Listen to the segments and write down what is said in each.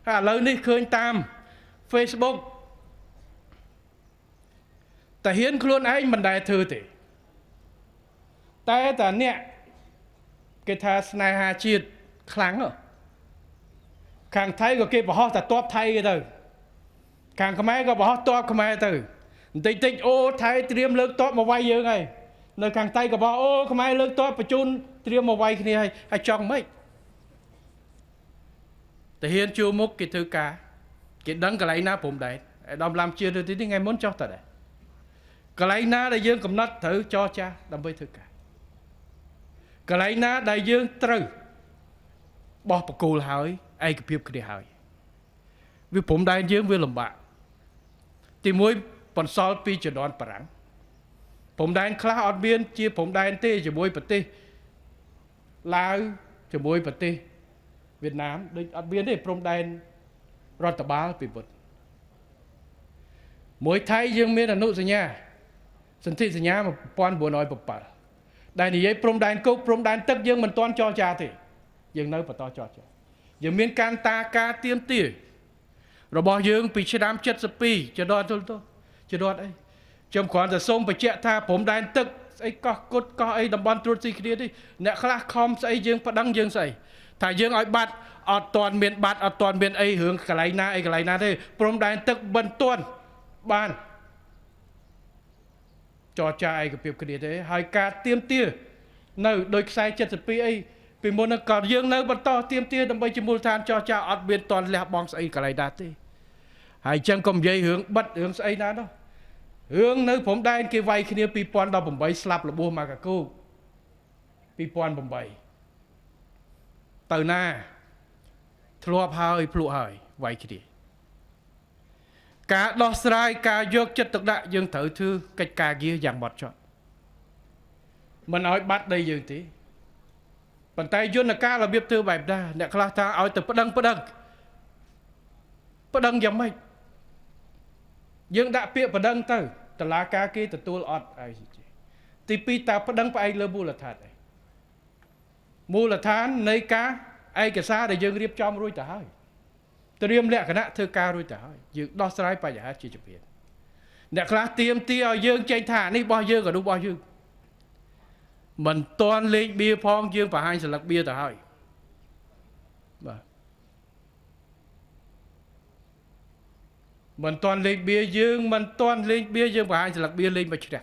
ហើយឥឡូវនេះឃើញតាម Facebook តាហ៊ានខ្លួនឯងមិនដែលធ្វើទេតែតាអ្នកគេថាស្នេហាជាតិខ្លាំងខាងថៃក៏គេបង្ហោះតែតបថៃគេទៅខាងខ្មែរក៏បង្ហោះតបខ្មែរទៅបន្តិចតិចអូថៃត្រៀមលើកតបមកវាយយើងហើយនៅខាងថៃក៏บอกអូខ្មែរលើកតបបញ្ជូនត្រៀមមកវាយគ្នាហើយហើយចង់ម៉េចតាហ៊ានជួមុខគេធ្វើការគេដឹងកន្លែងណាព្រំដែនឯដំឡាំជាទៅទីនេះថ្ងៃមុនចោះតដែរកន្លែងណាដែលយើងកំណត់ត្រូវចរចាដើម្បីធ្វើការកន្លែងណាដែលយើងត្រូវបោះបកគោលហើយឯកភាពគ្នាហើយវាព្រំដែនយើងវាលំបាកទីមួយបន្សល់ពីជំនាន់បារាំងព្រំដែនខ្លះអត់មានជាព្រំដែនទេជាមួយប្រទេសឡាវជាមួយប្រទេសវៀតណាមដូចអត់មានទេព្រំដែនរដ្ឋបាលពីពុទ្ធមួយថៃយើងមានអនុសញ្ញាសន្ធិសញ្ញា1907ដែលនិយាយព្រំដែនគោកព្រំដែនទឹកយើងមិនទាន់ចរចាទេយើងនៅបន្តចរចាយើងមានការតាការទៀមទារបស់យើងពីឆ្នាំ72ចដទល់ទៅចដអីខ្ញុំគ្រាន់តែសូមបញ្ជាក់ថាព្រំដែនទឹកស្អីកោះគុតកោះអីតំបន់ត្រួតស៊ីគ្នាទេអ្នកខ្លះខំស្អីយើងប្តឹងយើងស្អីថាយើងឲ្យបាត់អត់ទាន់មានបាត់អត់ទាន់មានអីរឿងកន្លែងណាអីកន្លែងណាទេព្រំដែនទឹកមិនទាន់បានចរចាឯកភាពគ្នាទេហើយការទៀមទានៅដោយខ្សែ72អីពីមុនហ្នឹងក៏យើងនៅបន្តទៀមទាដើម្បីជាមូលដ្ឋានចរចាអត់មានទាន់លះបង់ស្អីកន្លែងណាទេហើយអញ្ចឹងកុំនិយាយរឿងបិទរឿងស្អីណានោះរឿងនៅព្រំដែនគេវាយគ្នា2018ស្លាប់របួសមកកាគូ2008ទៅណាធ្លាប់ហើយភ្លក់ហើយវាយគ្នាការដោះស្រាយការយកចិត្តទុកដាក់យើងត្រូវធ្វើកិច្ចការងារយ៉ាងម៉ត់ចត់មិនឲ្យបាត់ដីយើងទេប៉ុន្តែយន្តការរបៀបធ្វើបែបណាអ្នកខ្លះថាឲ្យទៅប្តឹងប្តឹងប្តឹងយ៉ាងម៉េចយើងដាក់ពាក្យប្តឹងទៅតឡាការគេទទួលអត់ ICJ ទី2តើប្តឹងផ្អែកលើមូលដ្ឋានអីមូលដ្ឋាននៃការឯកសារដែលយើងរៀបចំរួចទៅហើយត្រៀមលក្ខណៈធ្វើការរួចទៅហើយយើងដោះស្រាយបញ្ហាជាជំហានអ្នកខ្លះទៀមទាឲ្យយើងចេញថានេះរបស់យើងក៏នោះរបស់យើងមិនទាន់លេងបៀផងយើងបង្ហាញសន្លឹកបៀទៅហើយបាទមិនទាន់លេងបៀយើងមិនទាន់លេងបៀយើងបង្ហាញសន្លឹកបៀលេងមកជ្រះ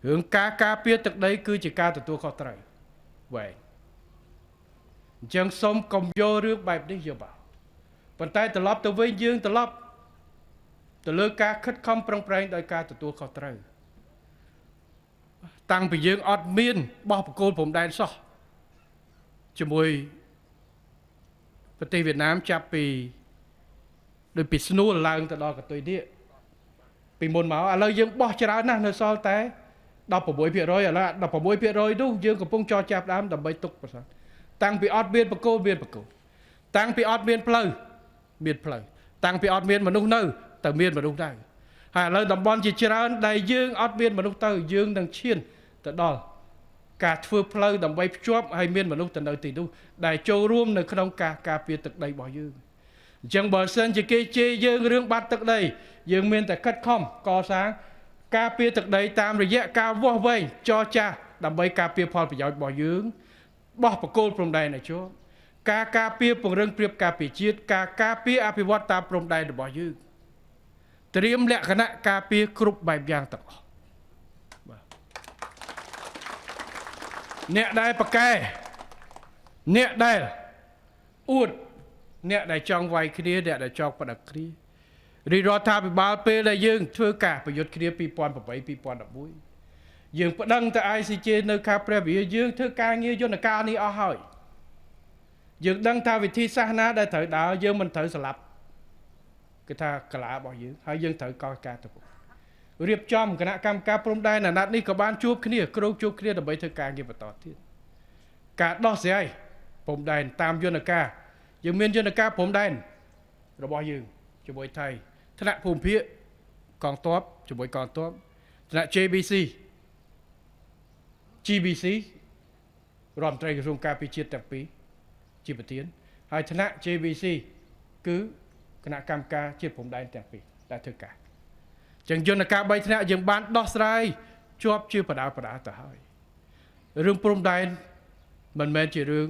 រឿងការការពារទឹកដីគឺជាការទទួលខុសត្រូវវែងអញ្ចឹងសូមកុំយករឿងបែបនេះយកមកប៉ុន្តែត្រឡប់ទៅវិញយើងត្រឡប់ទៅលើការខិតខំប្រឹងប្រែងដោយការទទួលខុសត្រូវតាំងពីយើងអត់មានបោះបង្គោលព្រំដែនសោះជាមួយប្រទេសវៀតណាមចាប់ពីដូចពីស្នួលឡើងទៅដល់កតុយនេះពីមុនមកឥឡូវយើងបោះច្រើនណាស់នៅសល់តែ16% ឥឡូវ16%នោះយើងកំពុងចរចាផ្ដើមដើម្បីទុកប្រសិនតាំងពីអត់មានបង្គោលមានបង្គោលតាំងពីអត់មានផ្លូវមានផ្លូវតាំងពីអត់មានមនុស្សនៅទៅមានមនុស្សទៅហើយឥឡូវតំបន់ជាច្រើនដែលយើងអត់មានមនុស្សទៅយើងនឹងឈានទៅដល់ការធ្វើផ្លូវដើម្បីភ្ជាប់ឲ្យមានមនុស្សទៅនៅទីនោះដែលចូលរួមនៅក្នុងការការពារទឹកដីរបស់យើងអញ្ចឹងបើសិនជាគេជេរយើងរឿងបាត់ទឹកដីយើងមានតែខិតខំកសាងការពារទឹកដីតាមរយៈការវាស់វែងចរចាដើម្បីការពារផលប្រយោជន៍របស់យើងបោះបង្គោលព្រំដែនឲ្យជាប់ការការពារពង្រឹងព្រៀបការពារជាតិការការពារអភិវឌ្ឍតាមព្រំដែនរបស់យើងត្រៀមលក្ខណៈការពារគ្រប់បែបយ៉ាងទាំងអស់បាទអ្នកដែលប្រកែអ្នកដែលអួតអ្នកដែលចង់វាយគ្នាអ្នកដែលចង់ប្តឹងគ្នារាជរដ្ឋាភិបាលពេលដែលយើងធ្វើការប្រយុទ្ធគ្នា2008 2011យើងប្តឹងទៅ ICJ នៅខាងព្រះវិហារយើងធ្វើការងារយន្តការនេះអស់ហើយយើងដឹងថាវិធីសាស្ត្រណាដែលត្រូវដើរយើងមិនត្រូវស្លាប់គេថាកាឡារបស់យើងហើយយើងត្រូវកការទៅរៀបចំគណៈកម្មការព្រំដែនអាណត្តិនេះក៏បានជួបគ្នាគ្រោងជួបគ្នាដើម្បីធ្វើការងារបន្តទៀតការដោះស្រាយព្រំដែនតាមយន្តការយើងមានយន្តការព្រំដែនរបស់យើងជាមួយថៃថ្នាក់ភូមិភាគកងទ័ពជាមួយកងទ័ពថ្នាក់ JBC GBC រដ្ឋមន្ត្រីក្រសួងការពារជាតិទាំងពីរជាប្រធានហើយថ្នាក់ JBC គឺគណៈកម្មការជាតិព្រំដែនទាំងពីរដែលធ្វើការចឹងយន្តការ3ថ្នាក់យើងបានដោះស្រាយជាប់ជាបដាទៅហើយរឿងព្រំដែនមិនមែនជារឿង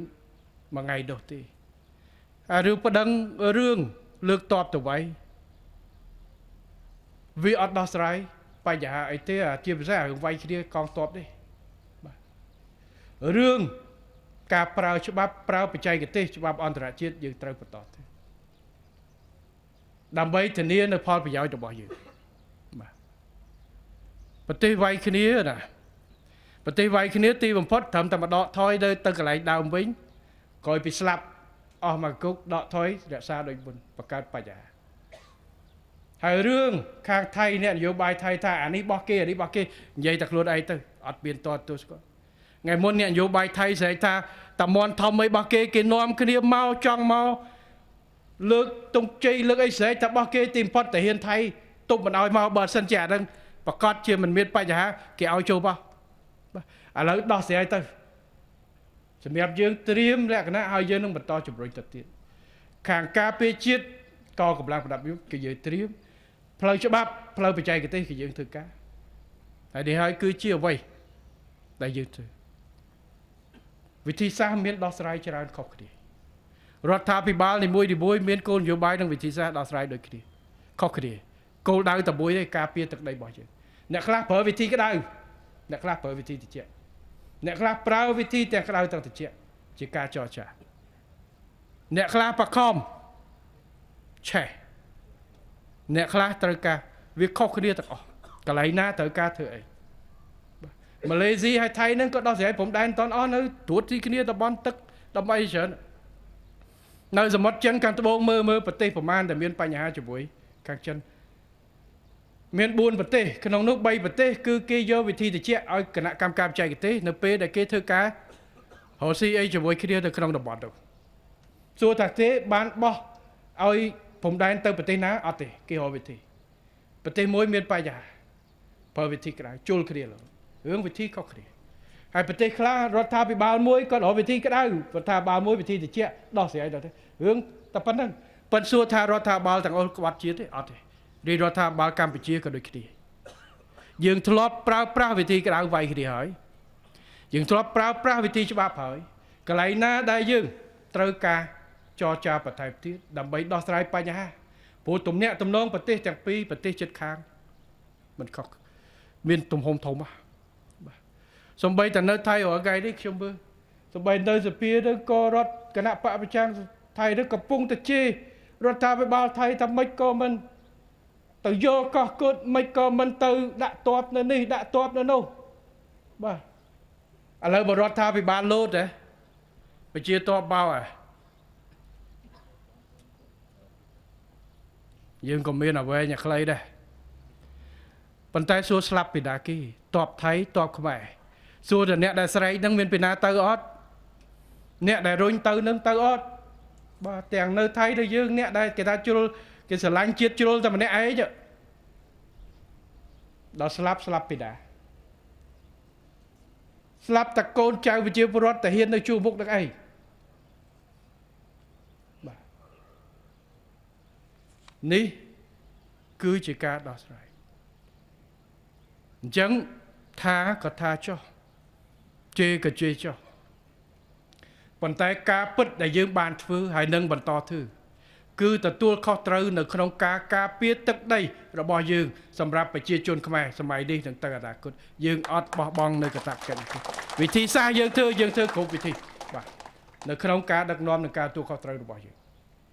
មួយថ្ងៃនោះទេហើយរឿងប្តឹងរឿងលើកតបទៅໄວវាអត់ដោះស្រាយបញ្ហាអីទេជាពិសេសរឿងវាយគ្នាកងទ័ពនេះបាទរឿងការប្រើច្បាប់ប្រើបច្ចេកទេសច្បាប់អន្តរជាតិយើងត្រូវបន្តទេដើម្បីធានានៅផលប្រយោជន៍របស់យើងបាទប្រទេសវាយគ្នាណាប្រទេសវាយគ្នាទីបំផុតត្រឹមតែមកដកថយទៅកន្លែងដើមវិញក្រោយពីស្លាប់អស់មកគុកដកថយរក្សាដូចមុនបង្កើតបញ្ហាហើយរឿងខាងថៃអ្នកនយោបាយថៃថាអានេះបោះគេអានេះបោះគេនិយាយតែខ្លួនឯងទៅអត់មានតទស្គាល់ថ្ងៃមុនអ្នកនយោបាយថៃស្រែកថាតាមន់ធំអីបោះគេគេនាំគ្នាមកចង់មកលើកទង់ជ័យលើកអីស្រែកថាបោះគេទីបំផុតតាហ៊ានថៃទប់មិនឲ្យមកបើសិនជាអានឹងប្រកាសជាមិនមានបញ្ហាគេឲ្យចូលបោះឥឡូវដោះស្រាយទៅសម្រាប់យើងត្រៀមលក្ខណៈហើយយើងនឹងបន្តជំរុញទៅទៀតខាងការពារជាតិក៏កម្លាំងប្រដាប់អាវុធគេយើងត្រៀមផ្លូវច្បាប់ផ្លូវបច្ចេកទេសគេយើងធ្វើការហើយនេះហើយគឺជាអ្វីដែលយើងធ្វើវិធីសាស្ត្រមានដោះស្រាយច្រើនខុសគ្នារដ្ឋាភិបាលនីមួយៗមានគោលនយោបាយនិងវិធីសាស្ត្រដោះស្រាយដូចគ្នាខុសគ្នាគោលដៅតែមួយទេការពារទឹកដីរបស់យើងអ្នកខ្លះប្រើវិធីក្តៅអ្នកខ្លះប្រើវិធីត្រជាក់អ្នកខ្លះប្រើវិធីទាំងក្តៅទាំងត្រជាក់ជាការចរចាអ្នកខ្លះបខំឆេះអ្នកខ្លះត្រូវការវាខុសគ្នាទាំងអស់កន្លែងណាត្រូវការធ្វើអីម៉ាឡេស៊ីហើយថៃហ្នឹងក៏ដោះស្រាយព្រំដែនតន់អស់នៅត្រួតទីគ្នាតំបន់ទឹកដើម្បីច្រើននៅសមុទ្រចិនខាងត្បូងមើលប្រទេសប្រមាណដែលមានបញ្ហាជាមួយខាងចិនមាន4ប្រទេសក្នុងនោះ3ប្រទេសគឺគេយកវិធីត្រជាក់ឲ្យគណៈកម្មការបច្ចេកទេសនៅពេលដែលគេធ្វើការរកស៊ីអីជាមួយគ្នានៅក្នុងតំបន់នោះសួរថាទេបានបោះឲ្យព្រំដែនទៅប្រទេសណាអត់ទេគេរកវិធីប្រទេសមួយមានបញ្ហាប្រើវិធីក្តៅជុលគ្នារឿងវិធីខុសគ្នាហើយប្រទេសខ្លះរដ្ឋាភិបាលមួយគាត់រកវិធីក្តៅរដ្ឋាភិបាលមួយវិធីត្រជាក់ដោះស្រាយទៅរឿងតែប៉ុណ្្នឹងប៉ុន្តែសួរថារដ្ឋាភិបាលទាំងអស់ក្បត់ជាតិទេអត់ទេរាជរដ្ឋាភិបាលកម្ពុជាក៏ដូចគ្នាយើងធ្លាប់ប្រើប្រាស់វិធីក្តៅវាយគ្នាហើយយើងធ្លាប់ប្រើប្រាស់វិធីច្បាប់ហើយកន្លែងណាដែលយើងត្រូវការចរចាបន្ថែមទៀតដើម្បីដោះស្រាយបញ្ហាព្រោះទំនាក់ទំនងប្រទេសទាំងពីរប្រទេសជិតខាងមិនខុសមានទំហំធំបាទសំបីតែនៅថៃរាល់ថ្ងៃនេះខ្ញុំមើលសំបីនៅសភាទៅក៏រដ្ឋគណៈបកប្រឆាំងថៃទៅកំពុងតែជេររដ្ឋាភិបាលថៃថាម៉េចក៏មិនទៅយកកោះគត់មិនក៏មិនទៅដាក់ទ័ពនៅនេះដាក់ទ័ពនៅនោះបាទឥឡូវបរដ្ឋាភិបាលលោតហ៎ប្រជាទ័ពបោហ៎យើងក៏មានអាវែងអាខ្លីដែរប៉ុន្តែសួរស្លាប់ពីណាគេទ័ពថៃទ័ពខ្មែរសួរតែអ្នកដែលស្រែកនឹងមានពីណាទៅអត់អ្នកដែលរុញទៅនឹងទៅអត់បាទទាំងនៅថៃទៅយើងអ្នកដែលគេថាជ្រុលគេស្រឡាញ់ជាតិជ្រុលតែម្នាក់ឯងដល់ស្លាប់ពីណាស្លាប់តែកូនចៅប្រជាពលរដ្ឋតែហ៊ាននៅជួរមុខនឹងឯងបាទនេះគឺជាការដោះស្រាយអញ្ចឹងថាក៏ថាចុះជេរក៏ជេរចុះប៉ុន្តែការពិតដែលយើងបានធ្វើហើយនឹងបន្តធ្វើគឺទទួលខុសត្រូវនៅក្នុងការការពារទឹកដីរបស់យើងសម្រាប់ប្រជាជនខ្មែរសម័យនេះនិងទៅអនាគតយើងអត់បោះបង់នៅកាតព្វកិច្ចនេះវិធីសាស្ត្រយើងធ្វើគ្រប់វិធីបាទនៅក្នុងការដឹកនាំនិងការទទួលខុសត្រូវរបស់យើង